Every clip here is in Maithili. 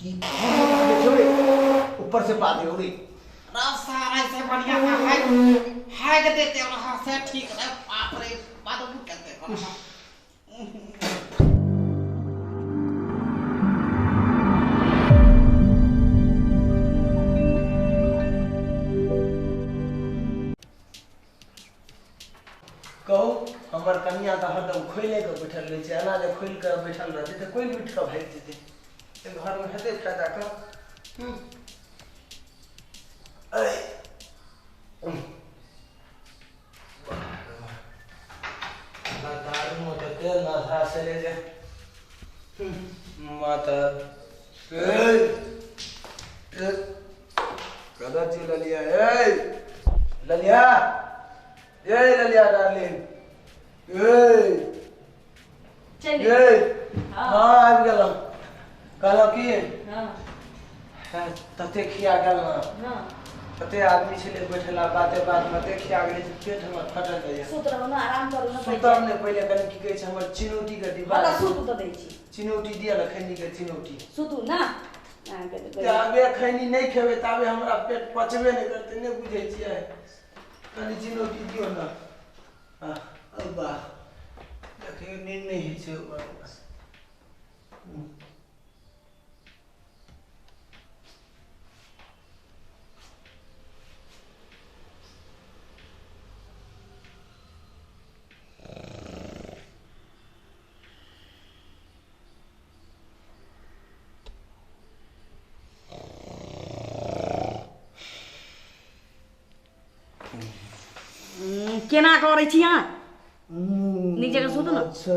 की देखियो ऊपर से पा दियो रे सारा से बढ़िया है है के देते रहा से ठीक है। बाप रे बात करते कहू हमर कनिया तऽ हरदम खोले के बैठल रहै छै, एना जे खोलि कऽ बैठल रहतै तऽ कोइ उठि कऽ भागि जेतै। घरमे हेतै फायदा कऽ। दारूमे तऽ तेल नधा छलै जे माता कतऽ छी ललिया? ए ललिया, ए ललिया डार्लिंग, ए ए हाँ आबि गेलहुँ। कहलहुँ की तते खिया गेल ने, तते आदमी छलै बैठला बाते बातमे तते खिया गेलै जे पेट हमर फटल जाइए। सुत रहू ने, आराम करू ने। सुतब नहि, पहिले कनि की कहै छै हमर चिनौटी के डिब्बा सुतू तऽ दै छी। चिनौटी दिअ ने, खैनी के चिनौटी। सुतू ना, ताबे खैनी नहि खेबै ताबे हमरा पेट पचबे नहि करतै, नहि बुझै छियै। कनि चिनौटी दियौ ने। वाह देखियौ नींद नहि होइ छै। केना करै छी अहाँ? नीक जगह सुतू ने। अच्छा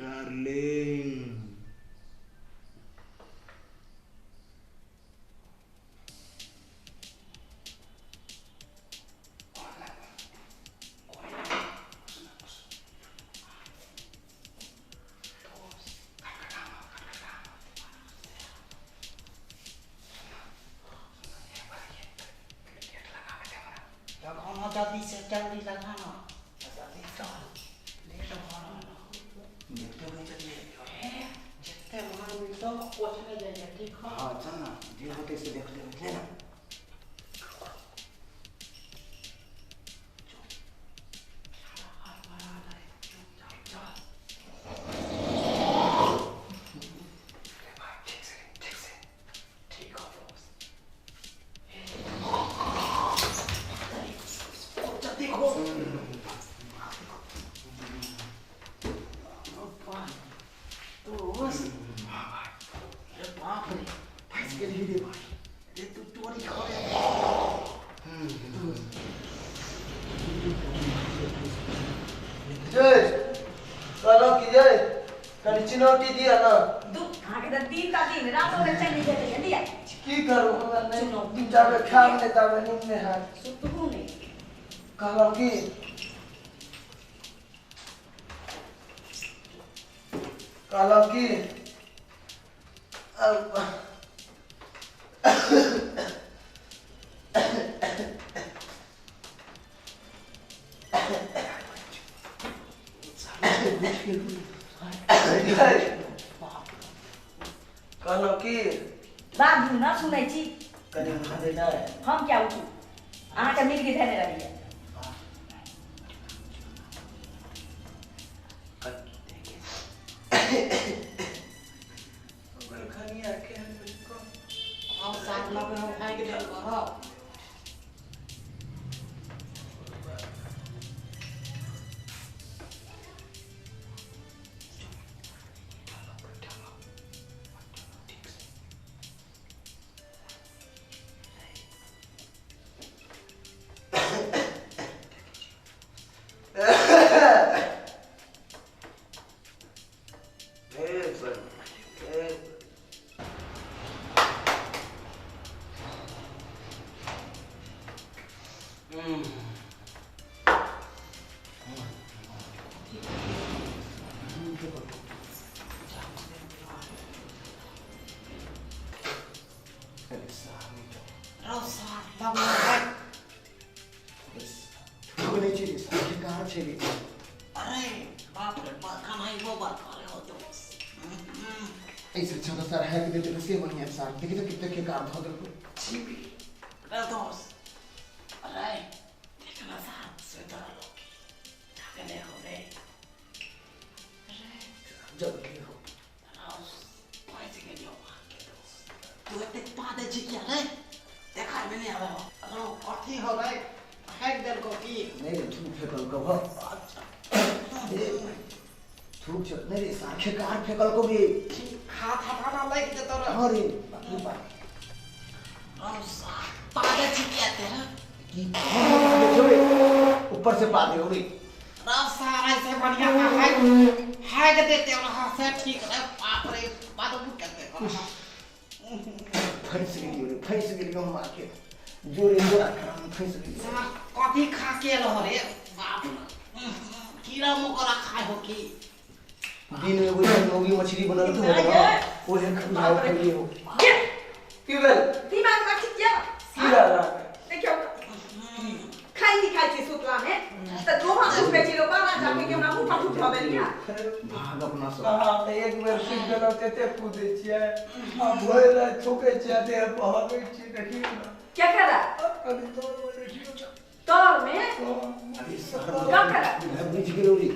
डार्लिंग, जल्दी से जल्दी लगाना, जल्दी चल लेट हो रहा है। देखते हुए चलिए, जितने माल मिलतो ओतने जाइए, ठीक है? हाँ चल ना, जे होते से देख ले लेना। ठीक से ठीक हो बॉस। देखो दोस्त, अरे बाप रे फंस गेली रे भाई, अरे तू चोरी करे। कहलहुँ की जे कनि चिनौटी दिअ ने। दू अहाँके तऽ दिन का दिन रातो के चैन नहि भेटैए। दिअ की करू, हमरा नहि जाबे खायब नहि ताबे नींद नहि हैत। सुतबू नहि। कहलहुँ की कहलहुँ की कहलहुँ की बाबू ना सुनै छी। कनि उठा दे नहि। हम क्या उठू? अहाँके मिर्गी धेने रहैए। अरे बाप रे, नहीं वो बात करे हो दोस्त। ऐसे अच्छा तो सर है कि देते से बढ़िया सर देखिए तो कितने के काम धो देखो छी रे दोस्त। अरे देखना साहब स्वेटर लोग जागले हो रे। अरे जब के हो पैसे के लिए के दोस्त तू एते पादे छी क्या रे देखा में नहीं आवे हो। अरे कथी हो रे फेंक देल को की नहीं रे थूक फेकल को हो। अच्छा थूक छत नहीं रे साखे कार फेकल को भी हाथ हटाना लग जतो रे। हां रे बाप रे बाप पादे छी क्या तेरा की देखो रे ऊपर से पादे हो रे। राव सारा से बढ़िया का है हैग देते रहा से ठीक रे बाप रे बदबू करते फंस गेलियो रे फंस गेलियो हम आके जोरे जोरा खराब फंस गेलियो। साला कथी खा के रहो रे बाप कीड़ा मकोड़ा खाए हो की दिन में वो मोगी मछली बनल तो हो ओहे खाओ खाइए हो की भेल दिमाग का ठीक या की भेल देखियो खाई नहीं खाई छी सुतला में त दोहा उठबे छी लोग बाहर जाके के हमरा मुंह पर उठबे लिया भाग अपना सब। हां त एक बेर सुति गेलौ तेते कूदै छियै आ भरि राति थूकै छियै देह पर हगै छियै देखियौ ने क्या करा कनि तोर में देखियौ तोर में अरे सर का करा बुझ गेलौ रे।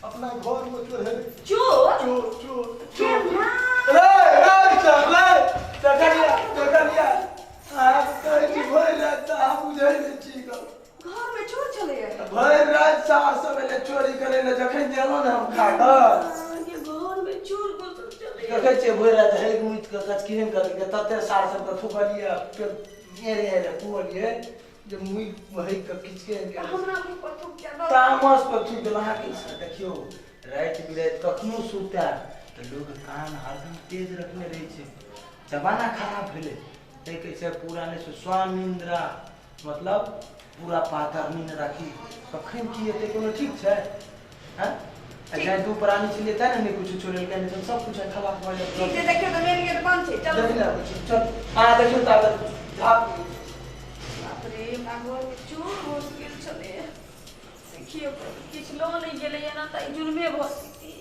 अपना घर में चोर है चोर चोर चोर के ना रे रे चल रे देखलिया देखलिया आप कहै छी भरि राति तऽ अहाँ बुझै नहि छी घर में चोर चले भरि राति सास सब एलै चोरी करै लए जखन गेलहुँ ने हम खा कऽ के घर में चोर घुसल चले देखै छियै भरि राति हेक मुति कऽ कचकिहन करके तते सार सबके थुकलियै फेर एरे एरे कुअलियै जे मुँह बहक कऽ किचके हमरा मुँह पर थूक क्या तामस पर थूक देलहुँ। अहाँके देखियौ राति बिराति कखनो सुतय तऽ लोक कान हरदम तेज रखने रहै छै। जमाना खराब भेलै ताहि कहै छै पूरा नहि स्वानिंद्रा मतलब पूरा पातर नींद राखी कखन की हेतै कोनो ठीक छै। हैं आ जाय दू प्राणी छलियै तैं ने नहि किछु छोड़ेलकै नहि तऽ सब किछु खराब भऽ जायत। ठीक छै देखियौ तऽ मेन गेट बंद छै चलो देखि ने चल आ देखियौ ताबत झाप। बाप रे हमरा घर में चोर घुस गेल छलै। देखियौ किछु लऽ नहि गेलै ना तऽ जुर्मे भऽ जेतै।